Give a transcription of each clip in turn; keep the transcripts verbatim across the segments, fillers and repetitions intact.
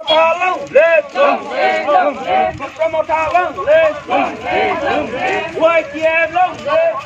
Long live! Long live! Long live! Long live! Long live! Y T F long live!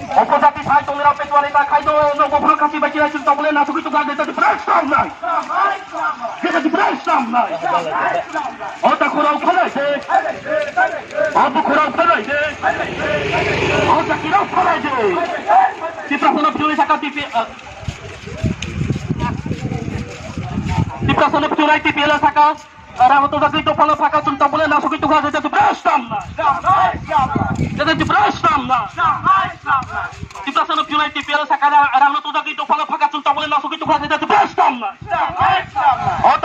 Opojati sai tongwi rok petuani ta khai do, no buphang khasi bai kira chwng tongmole nasugwi tukha, jeta di press tam nai. Jeta di press tam nai. O ta khurao phalai de. O bu khurao phalai de. O ta kirao phalai de. Tipra phone phone saka T P, ah, Tipra phone phone T P L saka. Rang tujagwi dophano phaka chwng tongmole nasugwi tukha, jeta di press tam nai. Jeta di press tam nai. Tiprasano phunai T P L saka rang tujagwi dophano phaka chwng tongmole nasugwi tukha, jeta di press tam nai. O